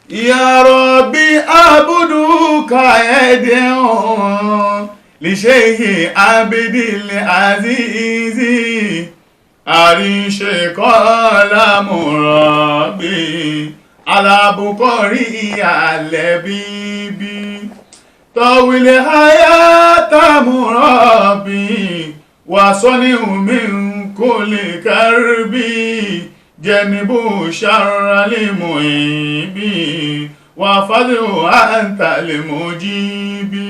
يا ربي عبدك يدعو لشيخ عبد العزيز àríṣekọ́lá mùrọ̀bí alábùkọ́rí alẹ́ bíbí tọ́wìlẹ̀ hayata mùrọ̀bí wàsọ́ni omi kò lè kárìbí jẹnibú sàrálìmù ìbí wàfàdù àǹtàlìmù jíbí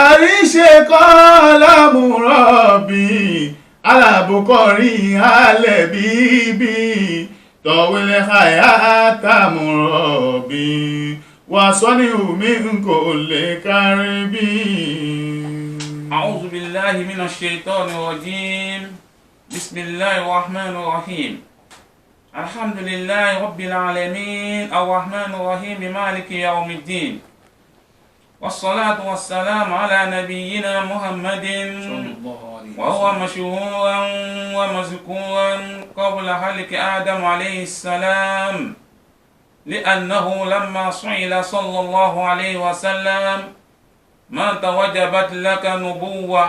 àríṣekọ́lá mùrọ̀bí alábùkọ́rí alẹ́ bíbí tọ̀wílẹ̀ àyàtà mùrọ̀bí wàsọ́ni omi kò lè kárí bí. أعوذ بالله من الشيطان الرجيم. بسم الله الرحمن الرحيم. الحمد لله رب العالمين الرحمن الرحيم مالك يوم الدين، والصلاة والسلام على نبينا محمد وهو مشهورا ومذكورا قبل خلق آدم عليه السلام، لأنه لما سئل صلى الله عليه وسلم ما توجبت لك نبوة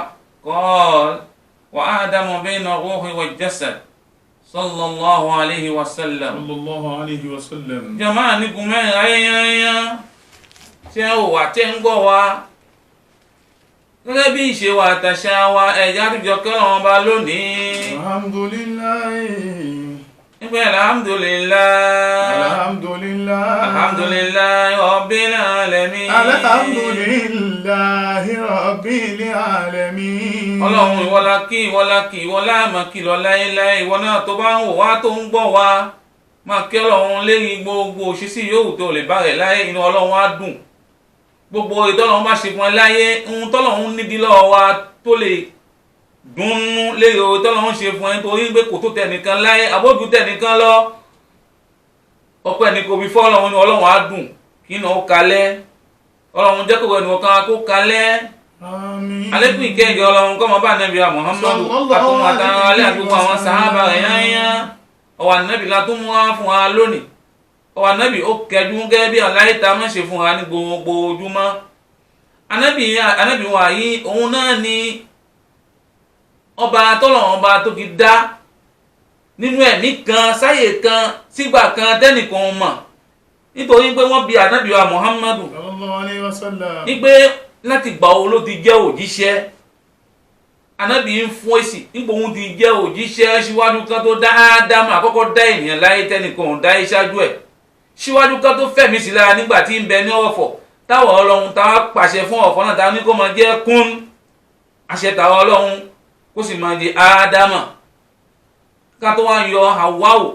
قال وآدم بين الروح والجسد صلى الله عليه وسلم. صلى الله عليه وسلم. Jàmáà ní kùmẹ́ ayẹyẹ tí ẹ wà tẹ́ ń gbọ́ wa gẹ́gẹ́ bí ìṣe wa àtàṣà wa, ẹ̀yà àtijọ́ kẹ́lọ́ wọn bá lónìí. Alhamdulillahi. Nígbà alhamdulillah. Alhamdulillah. Alhamdulillahi rabbil alamin. Alhamdulillahi rabbil alamin. Ọlọ́run, ìwọ́lá kí ìwọ́lá kí ìwọ́lá àmọ́ kí lọ láéláé. Ìwọ náà tó bá ń wò wá, tó ń gbọ́ wa, máa kí Ọlọ́run lérí gbogbo òṣìṣì yòówù tó lè bá rẹ̀ láyé. Inú Ọlọ́run á dùn. Gbogbo ìtọ́lọ́run bá ṣe fún ẹ láyé, ohun tọ́lọ́run nídìí lọ́wọ́ wa tó lè dùnnú lérí ohun tọ́lọ́run ṣe fún ẹ, nítorí pé kò tó tẹnìkan láyé, àbójú tẹnìkan lọ. Ọpẹ́ ní kò fi fọ́ Ọlọ́run ní Ọlọ́run á dùn kí iná ó kalẹ̀. Ọlọ́run jẹ́ kó ẹnìkan kó kalẹ̀. Àmín. Alẹ́kùn ìkẹ́yìn Ọlọ́run kọ́ mọ́ bá nẹ́bí wa Muhammadu àtúmọ̀ àtàwọn alẹ́ àdúgbò àwọn sàhábà rẹ̀ yányá. Ọwọ́ ànábì la tún mú wá fún wa lónìí. Ọwọ́ ànábì ó kẹjú gẹ́gẹ́ bí aláìta má ṣe fún wa ní gbogbo ojúmọ́. Ànábì, ànábì wa yìí, òun náà ni ọba tọ́lọ̀, ọba tó fi dá nínú ẹ̀mí kan sáyè kan sígbà kan tẹ́nìkan mọ̀, nítorí pé wọ́n bi ànábì wa Muhammadu Sallallahu alayhi wa sallam. ní pé láti gbà wo ló ti jẹ́ òjíṣẹ́. Ànábì ń fún èsì nígbà òun ti jẹ́ òjíṣẹ́ síwájú kan tó dá Ádámù, àkọ́kọ́ dá ènìyàn láyé tẹ́nìkan ò dá ṣáájú ẹ̀, síwájú kan tó fẹ̀mí sí lára nígbà tí ń bẹ ní ọ̀fọ̀ táwọn Ọlọ́run táwa pàṣẹ fún ọ̀fọ̀ náà, táwa ní kó máa jẹ́ kún àṣẹ táwọn Ọlọ́run kó sì máa di Ádámà, ká tó wá yọ Háwáwò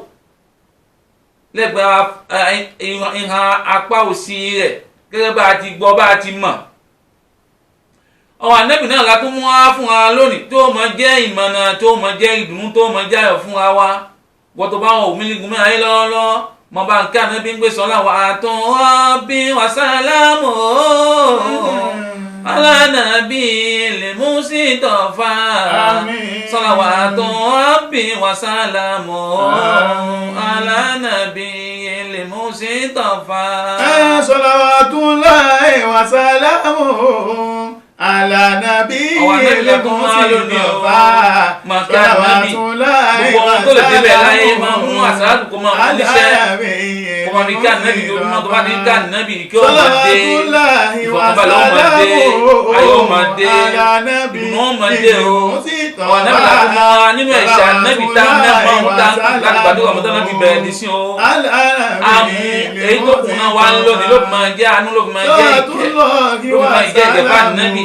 lẹ́gbẹ̀ẹ́ ìhà apá òsì rẹ̀, gẹ́gẹ́ bá a ti gbọ́, bá a ti mọ̀. Ọwọ́ ànábì náà la tún mú wá fún wa lónìí, tó máa jẹ́ ìmọ̀nà, tó máa jẹ́ ìdùnnú, tó máa jẹ́ ayọ̀ fún wa. Wá wọ́n tó bá wọn òmìnirí mẹ́rin ayé lọ́wọ́lọ́wọ́ mọ bá ń kí ànábì ń gbé sọ́lá wa àtún bí wà sálámù alánàbí lè mú sí tọ̀fà. Àmín. Sọ́lá wa àtún bí wà sálámù alánàbí lè mú sí tọ̀fà. Salawatullahi wa salamuhu ala Ọwọ́ ànábì la tún máa lónìí o. Máa kí ànábì. Salawatullahi Gbogbo wa ohun tó lè débẹ̀ láyé, máa mú salamuhu àsálàtù kó máa mú níṣẹ́, kó máa fi kí ànábì lójúmọ́. Tó bá ti kí ànábì, kí ó máa dé, ìfọ̀kànbalẹ̀ ó máa dé, ayọ̀ ó máa dé, ìdùnnú ó máa dé o. Ọwọ́ ànábì la tún máa nínú ẹ̀ṣẹ̀ ànábì tá a mẹ́mọ́ ohun tá a láti gbàdúrà mọ́tò náà ti bẹ̀rẹ̀ dí sí o. Àmú èyí tó kù náà wá ń lónìí ló fi máa jẹ́ àánú, ló fi máa jẹ́ ìkẹ́, ló fi máa jẹ́ ìkẹ́ fún ànábì.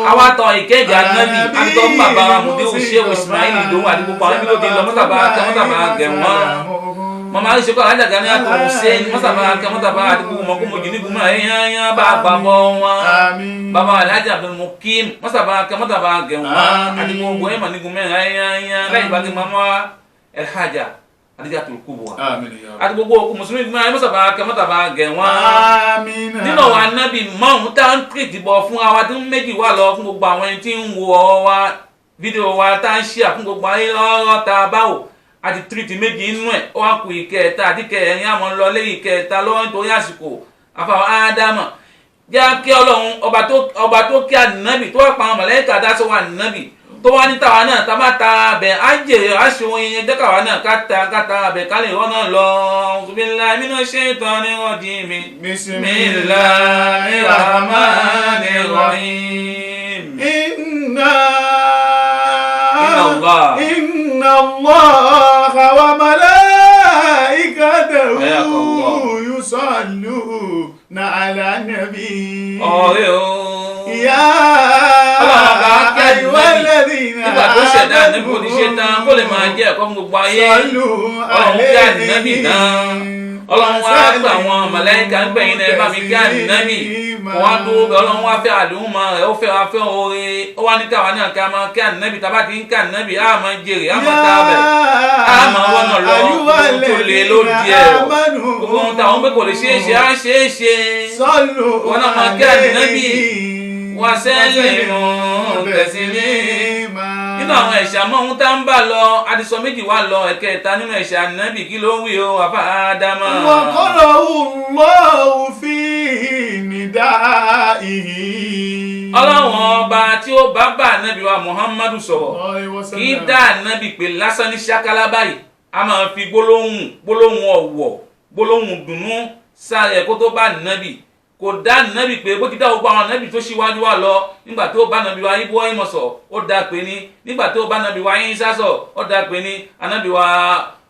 Àwa tọ ìkẹ́ ìjà ànábì, àtọ́ bàbá wa Mùdíù Ṣéwù Ismail Ìdòwú àti gbogbo àwọn ibi tó ti lọ, mọ́tàbá mọ́tàbá gẹ̀ wọ́n. Mọ̀mọ́ àríṣekọ́ alájàgá ní àtọ̀ Hussein, mọ́tàbá akẹ́ mọ́tàbá àti gbogbo mọ̀kúmọ̀jì ní gbogbo ẹ̀yányá bá gbà bọ́ wọn. Bàbá Alhaji Abdulmukim, mọ́tàbá akẹ́ mọ́tàbá gẹ̀ wọ́n àti gbogbo ẹ̀mọ̀ ní gbogbo ẹ̀yányá láì bá ti mọ́mọ́ Elhaja Adijatul Kubra àti gbogbo òkú mùsùlùmí gbogbo ẹ̀mọ̀ mọ́tàbá akẹ́ mọ́tàbá gẹ̀ wọ́n. Nínú àwọn anábì márùn tá ń kìrìtì bọ̀ fún wa tí méjì wà lọ fún gbogbo àwọn ẹni tí ń wo ọ wa, fídíò wa tá ń ṣíà fún gbogbo ayé lọ́rọ́ tá a bá wò. Àti tírìtì méjì inú ẹ̀, ó wá kù ìkẹta àti kẹrin. Àmọ́ lọ lé ìkẹta lọ́wọ́ nítorí àsìkò. Àfàwọn Ádámà jẹ́ kí Ọlọ́run ọba tó kí ànábì, tó wá pa àwọn màláíkà dá sọ́wọ́ ànábì, tó wá ní tàwa náà tá bá ta abẹ á jèrè á ṣe oyin yẹn, jẹ́ káwa náà ká ta abẹ ká lè rọ́nà lọ. Billahi minash shaitani rajim. Bismillahir rahmanir rahim. Inna Allah. Inna Allah wa malaikatahu Hayakallah. yusalluna ala nabi. Ọ̀rẹ́ o. Ya Ọlọ́run bá kẹ́ ayyuhalladhina nígbà tó ṣẹ̀dá ànábì kò ti ṣe tán kó lè máa jẹ́ ẹ̀kọ́ fún gbogbo ayé. Sallu Ọlọ́run kí ànábì alayhi náà. Ọlọ́run wá gbà wọn màláíkà ń gbẹ̀yìn náà, ẹ bá mi kí ànábì. Kò wá dúró bẹ́ẹ̀, Ọlọ́run wá fẹ́ àlùmọ́ rẹ̀, ó fẹ́ wá fẹ́ oore, ó wá ní káwa náà ká máa kí ànábì. Tá a bá ti ń kí ànábì, á máa jèrè, á máa ta abẹ, á máa wọ́nà lọ. Gbogbo tó le ló di ẹ̀rọ, gbogbo ohun táwọn pé kò lè ṣeé ṣe á ṣeé ṣe. Sallu Wọn náà máa kí ànábì. Wa sallimu taslima. Nínú àwọn ẹ̀ṣà mọ́ ohun tá ń bá lọ, àdìsọ méjì wá lọ, ẹ̀kẹta nínú ẹ̀ṣà ànábì, kí ló ń wí o, àfa Ádámà? Wa qara'u Allahu fi nida'ihi. Ọlọ́run ọba tí ó bá bá ànábì wa Muhammadu sọ̀rọ̀, kì í dá ànábì pé lásán ní ṣákálá báyìí. A máa fi gbólóhùn ọ̀wọ̀, gbólóhùn dùnú sáré kó tó bá ànábì. Kò dá ànábì pé bó ti dá gbogbo àwọn ànábì tó ṣíwájú wa lọ. Nígbà tó bá ànábì wa Ibrahim sọ, ó dá pé ní. Nígbà tó bá ànábì wa Isa sọ, ó dá pé ní. Ànábì wa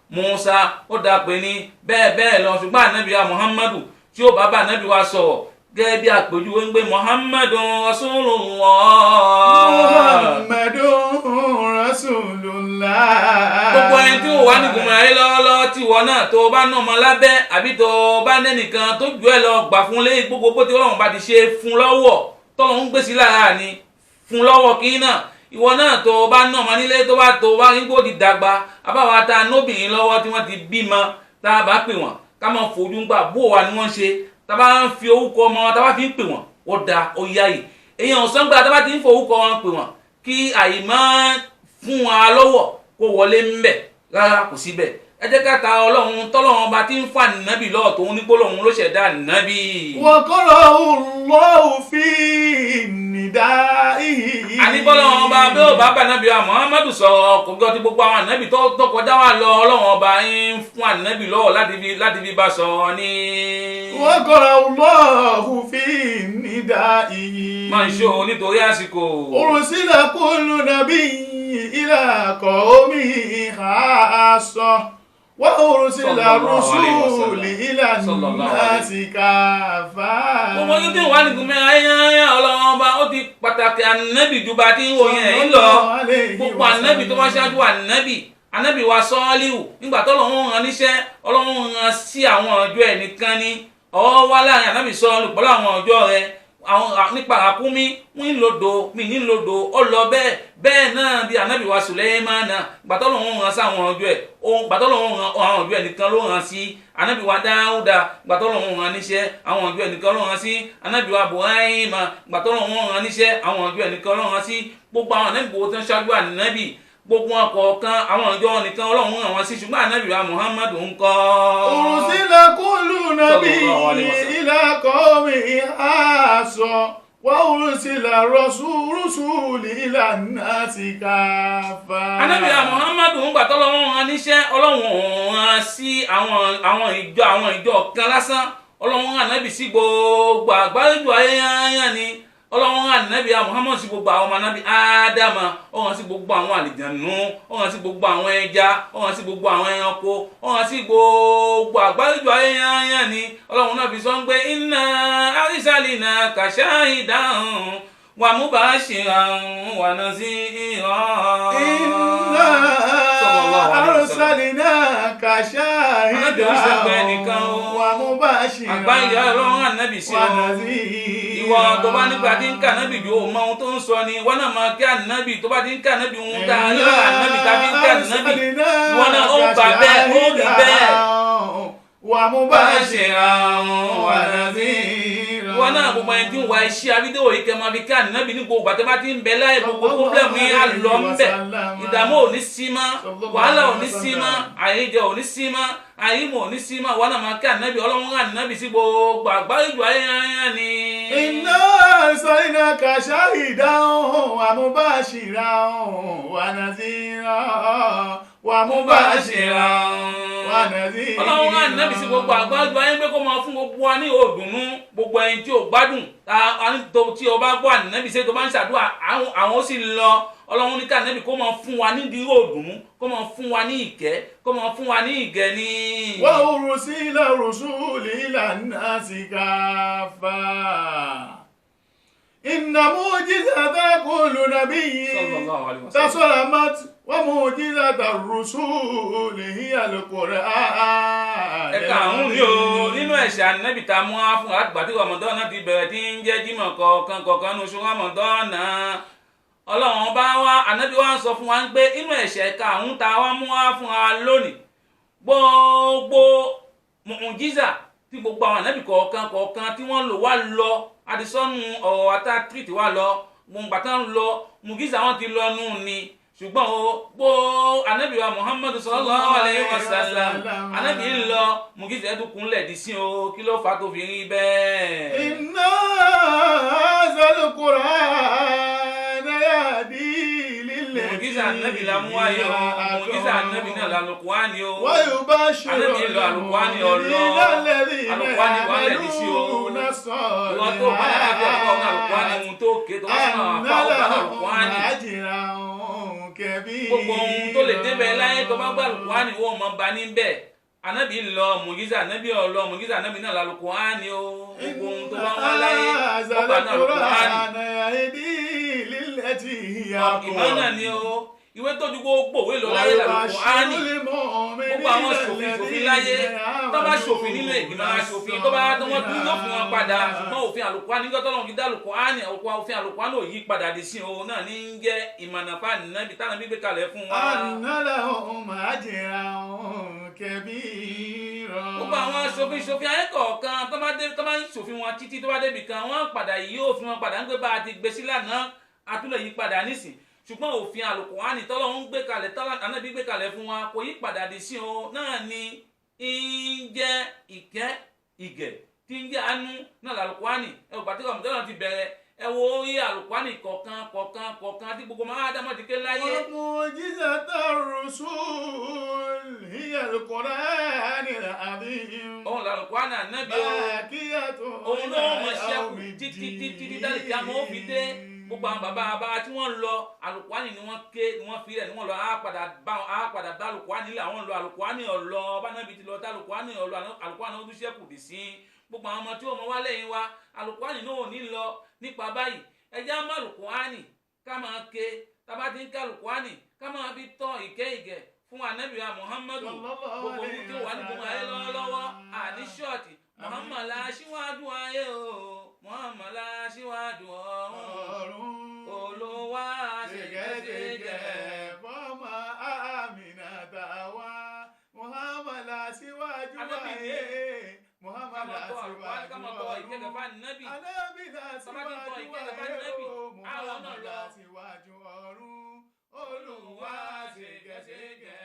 Musa, ó dá pé ní, bẹ́ẹ̀ bẹ́ẹ̀ lọ. Ṣùgbọ́n ànábì wa Muhammadu, tí ó bá bá ànábì wa sọ̀rọ̀ gẹ́gẹ́ bí àpèjúwe ń gbé Muhammadu Rasulullah. Muhammadun Rasulullah. Gbogbo ẹni tí ó wà ní gbọmọ ayé lọ́wọ́lọ́wọ́, tí ìwọ náà tó o bá ná ọmọ lábẹ́ àbí tó o bá nẹ́nìkan tó jù ẹ́ lọ, gbà fún lé gbogbo bó ti Ọlọ́run bá ti ṣe fún lọ́wọ́, tọ́lọ́run ń gbèsè lára ni fún lọ́wọ́ kí náà. Ìwọ náà tó o bá ná ọmọ nílé, tó o bá rí kó ti dàgbà, àbáwá ta nóbìnrin lọ́wọ́ tí wọ́n ti bímọ, tá a bá pè wọ́n, ká máa fojú ń gbà bó wa ni wọ́n ṣe. Tá a bá ń fi orúkọ ọmọ wọn, tá a bá fi ń pè wọ́n, ó da ó yá yìí. Èèyàn ò sọ́ngbà tá a bá ti ń fọ orúkọ wọn pè wọ́n, kí àyìnbá fún wa lọ́wọ́ kó wọlé ń bẹ̀ rárá, kò síbẹ̀. Ẹ jẹ́ ká ta Ọlọ́run tọ́lọ́run ọba tí ń fún ànábì lọ́wọ́ tòun ní gbólóhùn ló ṣẹ̀dá ànábì. Wa qara'u Allahu fi nida'ihi. Àní bọ́lọ́run ọba bí ó bá bá ànábì wa Muhammadu sọ̀rọ̀, kò gbọ́ ti gbogbo àwọn ànábì tó kọjá wa lọ. Ọlọ́run ọba ń fún ànábì lọ́wọ́ láti fi bá sọ̀rọ̀ ní. Wa qara'u Allahu fi nida'ihi. Máa ń ṣó nítorí àsìkò. Ursila kullu nabiyyin ila qawmihi khassa wa ursila rusuli ila nnasi kaffa. Gbogbo yín tí wà ní gúnmẹ́ ayáyá, Ọlọ́run ọba ó ti pàtàkì ànábì ju bá ti ń wò yẹn ń lọ. Gbogbo ànábì tó bá ṣáájú ànábì, ànábì wa Sọ́ọ́líù, nígbà tó Ọlọ́run rán níṣẹ́, Ọlọ́run rán sí àwọn ọjọ́ ẹ̀ nìkan ni. Ọwọ́ wá láàrin ànábì Sọ́ọ́lù pẹ̀lú àwọn ọjọ́ rẹ̀ àwọn nípa àkúnmí ń lòdò mi ní lòdò, ó lọ bẹ́ẹ̀ bẹ́ẹ̀ náà. Bí ànábì wa Sùlẹ́mánà, gbàtọ́ lòun rán sáwọn ọjọ́ ẹ̀, gbàtọ́ lòun rán àwọn ọjọ́ ẹ̀ nìkan ló rán sí. Ànábì wa Dáúdà, gbàtọ́ lòun rán níṣẹ́, àwọn ọjọ́ ẹ̀ nìkan ló rán sí. Ànábì wa Bùháímà, gbàtọ́ lòun rán níṣẹ́, àwọn ọjọ́ ẹ̀ nìkan ló rán sí. Gbogbo àwọn ànábì gbogbo tó ń ṣáájú ànábì, gbogbo wọn kọ̀ọ̀kan, àwọn ọjọ́ nìkan Ọlọ́run rán wọn sí. Ṣùgbọ́n ànábì wa Muhammadu ń kọ́. Ursila kullu nabiyyin ila qawmihi khassa wa ursila rusuli ila nnasi kaffa. Ànábì wa Muhammadu ń gbà tọ́lọ́run rán níṣẹ́, Ọlọ́run rán sí àwọn ìjọ kan lásán. Ọlọ́run rán ànábì sí gbogbo àgbáríjọ ayéyáyá ni. Ọlọ́run rán ànábì Muhammad sí gbogbo àwọn ọmọ ànábì Ádámà, ó rán sí gbogbo àwọn àlìjànú, ó rán sí gbogbo àwọn ẹja, ó rán sí gbogbo àwọn ẹranko, ó rán sí gbogbo àgbáríjọ ayéyáyá ni. Ọlọ́run náà fi sọ ń pé inna arsalinaka shahidan wa mubashiran wa naziran. Inna arsalinaka shahidan wa mubashiran. Àgbáyé Ọlọ́run ànábì sí ọ. Ìwọ tó bá nípa tí ń kà nábì ju òun mọ ohun tó ń sọ ni. Ìwọ náà máa kí ànábì tó bá ti ń kà nábì, ohun tá a yọ ànábì tàbí ń kà nábì, ìwọ náà ó gbà bẹ́ẹ̀, ó rí bẹ́ẹ̀. Wa mubashiran wa nadhira. Ìwọ náà gbogbo ẹni tí ń wa iṣẹ́ abídéwò yìí kẹ́ máa fi kí ànábì ní gbogbo àti bá ti ń bẹ láyé gbogbo pọ́blẹ́mù yìí á lọ ń bẹ̀. Ìdààmú ò ní sí mọ́, wàhálà ò ní sí mọ́, àìjẹ ò ní sí mọ́, àìmọ̀ ò ní sí mọ́. Ìwọ náà máa kí ànábì, Ọlọ́run rán ànábì sí gbogbo àgbáyé ju ayé yányán ni. Inna arsalnaka shahidan wa mubashiran wa nadhira wa mubashiran wa nadhira. Ọlọ́run rán ànábì sí gbogbo àgbáyé ju ayé pé kó máa fún gbogbo wa ní òdùnnú, gbogbo ẹni tí ò gbádùn tí o bá gbọ́ ànábì ṣe tó bá ń ṣàdúrà àwọn ó sì lọ. Ọlọ́run ní ká ànábì kó máa fún wa nídìí òdùnnú, kó máa fún wa ní ìkẹ́, kó máa fún wa ní ìgẹ̀ ni. Wa ursila rusuli ila nnasi kaffa. Inna mu'jizata kulli nabiyyin Sallallahu alaihi wasallam. tasalamat wa mu'jizata rusuli hiya al-Qur'an. Ẹ̀ka àrùn ni o nínú ẹ̀ṣẹ̀ ànábì tá a mú wá fún àgbà tí Ramadan náà ti bẹ̀rẹ̀ tí ń jẹ́ jímọ̀ kọ̀ọ̀kan kọ̀ọ̀kan ní oṣù Ramadan náà. Ọlọ́run bá wá ànábì wá ń sọ fún wa pé inú ẹ̀ṣẹ̀ ẹ̀ka àrùn tá a wá mú wá fún wa lónìí, gbogbo mùjísà tí gbogbo àwọn ànábì kọ̀ọ̀kan kọ̀ọ̀kan tí wọ́n lò wá lọ àdìsọ́nù ọ̀rọ̀ ata tírìtì wá lọ, gbogbo àtàn lọ mùjísà wọn ti lọ nù ni. Ṣùgbọ́n o gbó ànábì wa Muhammadu sallallahu alayhi wa sallam ànábì ń lọ mùjísà ẹ̀dùn kúnlẹ̀ dì sí o, kí ló fà á tó fi rí bẹ́ẹ̀. Inna hazal Qur'ana yahdi lillati Mùjísà ànábì la mú wáyé o, mùjísà ànábì náà la Al-Qur'ani o. wa yubashiru Ànábì ń lọ Al-Qur'ani ọlọ, alladhina Al-Qur'ani wà lẹ́dí sí o. ya'maluna Ìwọ tó bá yàrá bí ọkọ ọ̀nà Al-Qur'ani ohun tó ké tó bá sọ̀rọ̀ àfa ọ̀gá Al-Qur'ani. ajran kabira. Gbogbo ohun tó lè débẹ̀ láyé tó bá gbà Al-Qur'ani wọ́n mọ̀ bá níbẹ̀. Ànábì ń lọ mùjísà ànábì ọlọ, mùjísà ànábì náà la Al-Qur'ani o. Gbogbo ohun tó bá wá láyé ó gbà náà Al-Qur'ani. Ìmọ̀ náà ni o, ìwé tó ju gbogbo òwe lọ láyé la Al-Qur'ani. Gbogbo àwọn ṣòfin ṣòfin láyé tó bá ṣòfin nínú ìgbìmọ̀ aṣòfin tó bá tó wọ́n tún yóò fún wọn padà, ṣùgbọ́n òfin Al-Qur'ani nígbà tọ́lọ́run fi dá Al-Qur'ani, òfin Al-Qur'ani ò yí padà dé sí o náà ní ń jẹ́ ìmọ̀nàfà nàbí táwọn bí gbé kalẹ̀ fún wa. Anna lahum ajran kabira. Gbogbo àwọn aṣòfin ṣòfin ayé kọ̀ọ̀kan tó bá dé tó bá ń ṣòfin wọn títí tó bá débi kan wọ́n padà yí òfin wọn padà ń gbé bá a ti gbé sí lánàá àtúlẹ̀ yí padà nísìn, ṣùgbọ́n òfin Al-Qur'ani tọ́lọ́run gbé kalẹ̀ tọ́lá Ànábì gbé kalẹ̀ fún wa kò yí padà dé sí o náà ni ń jẹ́ ìkẹ́ ìgẹ̀ tí ń jẹ́ àánú náà l'Al-Qur'ani. Ẹ wò pàtó Ramadan ti bẹ̀rẹ̀, ẹ wo orí Al-Qur'ani kọ̀ọ̀kan kọ̀ọ̀kan kọ̀ọ̀kan tí gbogbo máa dámọ̀ ti ké láyé. Wa mu'jizata rusul hiya al-Qur'an al-azim. Òun l'Al-Qur'ani Ànábì o. Baqiyatun Òun ló mọ̀ ṣẹ́kù ila títí títí dálì kí a mọ̀ ó fi dé. Gbogbo àwọn bàbá bàbá tí wọ́n lọ Al-Qur'ani ni wọ́n ké ni wọ́n fi rẹ̀ ni wọ́n lọ á padà bá Al-Qur'ani lẹ̀, àwọn lọ Al-Qur'ani ọ̀lọ́ bánábi ti lọ tá Al-Qur'ani ọ̀lọ́ Al-Qur'ani ó tún ṣẹ́kù dì sí. Gbogbo àwọn ọmọ tí ó mọ wá lẹ́yìn wa Al-Qur'ani náà ò ní lọ nípa báyìí. Ẹ jẹ́ á mọ̀ Al-Qur'ani ká máa ké, tá bá ti ń ká Al-Qur'ani ká máa fi tọ́ ìkẹ́ ìgẹ̀ fún Ànábì wa Muhammadu. Gbogbo ohun tí ó wà ní gbogbo ayé lọ́wọ́lọ́wọ́ àní ṣọ́ọ̀tì Muhammad la ṣíwájú ayé o, Muhammad la ṣíwájú ọ̀run, Olúwa ṣèkẹ́ṣèkẹ́ fọ́mọ Amina tàwa, Muhammad la síwájú ayé, Muhammad la síwájú ọ̀run, Ànábì la síwájú ayé o, Muhammad la síwájú ọ̀run, Olúwa ṣèkẹ́ṣèkẹ́.